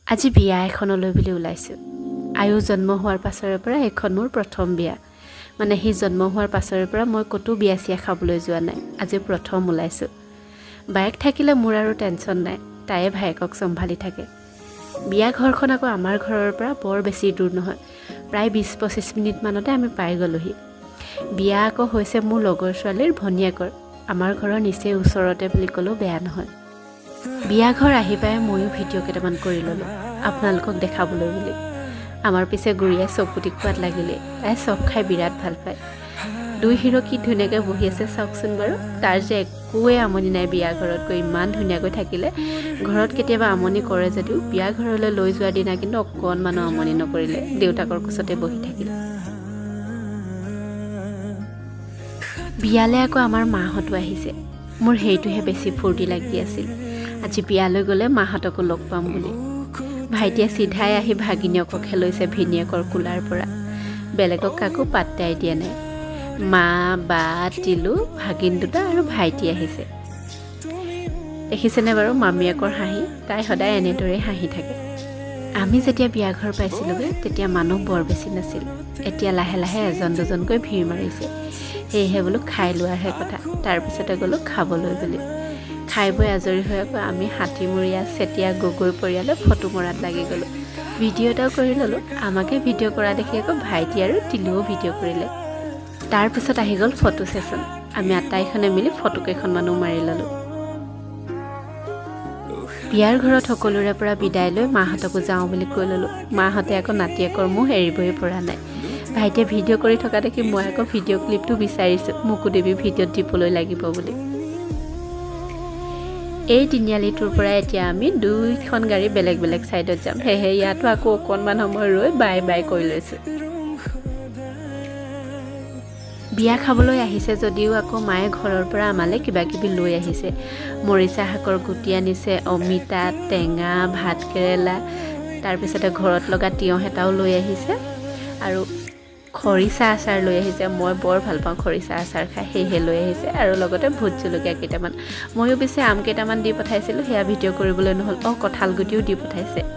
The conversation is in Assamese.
আজি বিয়া এখনলৈ বুলি ওলাইছোঁ। আয়ু জন্ম হোৱাৰ পাছৰে পৰা এইখন মোৰ প্ৰথম বিয়া। মানে সি জন্ম হোৱাৰ পাছৰে পৰা মই ক'তো বিয়া চিয়া খাবলৈ যোৱা নাই, আজি প্ৰথম ওলাইছোঁ। বায়েক থাকিলে মোৰ আৰু টেনশ্যন নাই, তায়ে ভায়েকক চম্ভালি থাকে। বিয়া ঘৰখন আকৌ আমাৰ ঘৰৰ পৰা বৰ বেছি দূৰ নহয়, প্ৰায় 20-25 মিনিটমানতে আমি পাই গ'লোহি। বিয়া আকৌ হৈছে মোৰ লগৰ ছোৱালীৰ ভনীয়েকৰ, আমাৰ ঘৰৰ নিচেই ওচৰতে বুলি ক'লেও বেয়া নহয়। বিয়া ঘৰ আহি পাই ময়ো ভিডিঅ' কেইটামান কৰি ল'লোঁ আপোনালোকক দেখাবলৈ বুলি। আমাৰ পিছে গুড়িয়াই চকুটি খোৱাত লাগিলে, তাই চব খাই বিৰাট ভাল পায়। দুই হিৰ' কি ধুনীয়াকৈ বহি আছে চাওকচোন বাৰু। তাৰ যে একোৱেই আমনি নাই। বিয়া ঘৰত গৈ ইমান ধুনীয়াকৈ থাকিলে। ঘৰত কেতিয়াবা আমনি কৰে যদিও বিয়া ঘৰলৈ লৈ যোৱাৰ দিনা কিন্তু অকণমানো আমনি নকৰিলে, দেউতাকৰ কোচতে বহি থাকিল। বিয়ালৈ আকৌ আমাৰ মাহঁতো আহিছে। মোৰ সেইটোহে বেছি ফূৰ্তি লাগি আছিল, আজি বিয়ালৈ গ'লে মাহঁতকো লগ পাম বুলি। ভাইটিয়ে চিধাই আহি ভাগিনীয়েককহে লৈছে ভিনীয়েকৰ কোলাৰ পৰা, বেলেগক কাকো পাত্তাই দিয়া নাই। মা, বা, তিলু, ভাগিন দুটা আৰু ভাইটি আহিছে। দেখিছেনে বাৰু মামীয়েকৰ হাঁহি? তাই সদায় এনেদৰেই হাঁহি থাকে। আমি যেতিয়া বিয়া ঘৰ পাইছিলোঁগৈ, তেতিয়া মানুহ বৰ বেছি নাছিল। এতিয়া লাহে লাহে এজন দুজনকৈ ভিৰ মাৰিছে। সেয়েহে বোলো খাই লোৱাৰহে কথা। তাৰপিছতে গ'লোঁ খাবলৈ বুলি। খাই বৈ আজৰি হৈ আকৌ আমি হাতীমূৰীয়া চেতিয়া গগৈ পৰিয়ালে ফটো মৰাত লাগি গ'লোঁ। ভিডিঅ' এটাও কৰি ল'লোঁ। আমাকে ভিডিঅ' কৰা দেখি আকৌ ভাইটি আৰু তিলুও ভিডিঅ' কৰিলে। তাৰপিছত আহি গ'ল ফটো ছেশ্যন। আমি আটাইখনে মিলি ফটো কেইখনমানো মাৰি ল'লোঁ। বিয়াৰ ঘৰত সকলোৰে পৰা বিদায় লৈ মাহঁতকো যাওঁ বুলি কৈ ল'লোঁ। মাহঁতে আকৌ নাতিয়েকৰ মোহ এৰিবই পৰা নাই। ভাইটিয়ে ভিডিঅ' কৰি থকা দেখি মই আকৌ ভিডিঅ' ক্লিপটো বিচাৰিছোঁ, মোকো দিবি, ভিডিঅ'ত দিবলৈ লাগিব বুলি। এই তিনিআলিটোৰ পৰা এতিয়া আমি দুইখন গাড়ী বেলেগ বেলেগ ছাইডত যাম। সেয়েহে ইয়াতো আকৌ অকণমান সময় ৰৈ বাই বাই কৰি লৈছোঁ। বিয়া খাবলৈ আহিছে যদিও আকৌ মায়ে ঘৰৰ পৰা আমালৈ কিবা কিবি লৈ আহিছে। মৰিচা শাকৰ গুটি আনিছে, অমিতা, টেঙা, ভাত কেৰেলা, তাৰপিছতে ঘৰত লগা তিয়ঁহ এটাও লৈ আহিছে আৰু খৰিচা আচাৰ লৈ আহিছে। মই বৰ ভাল পাওঁ খৰিচা আচাৰ খাই, সেয়েহে লৈ আহিছে। আৰু লগতে ভোট জলকীয়া কেইটামান। ময়ো পিছে আম কেইটামান দি পঠাইছিলোঁ, সেয়া ভিডিঅ' কৰিবলৈ নহ'ল। অঁ, কঁঠাল গুটিও দি পঠাইছে।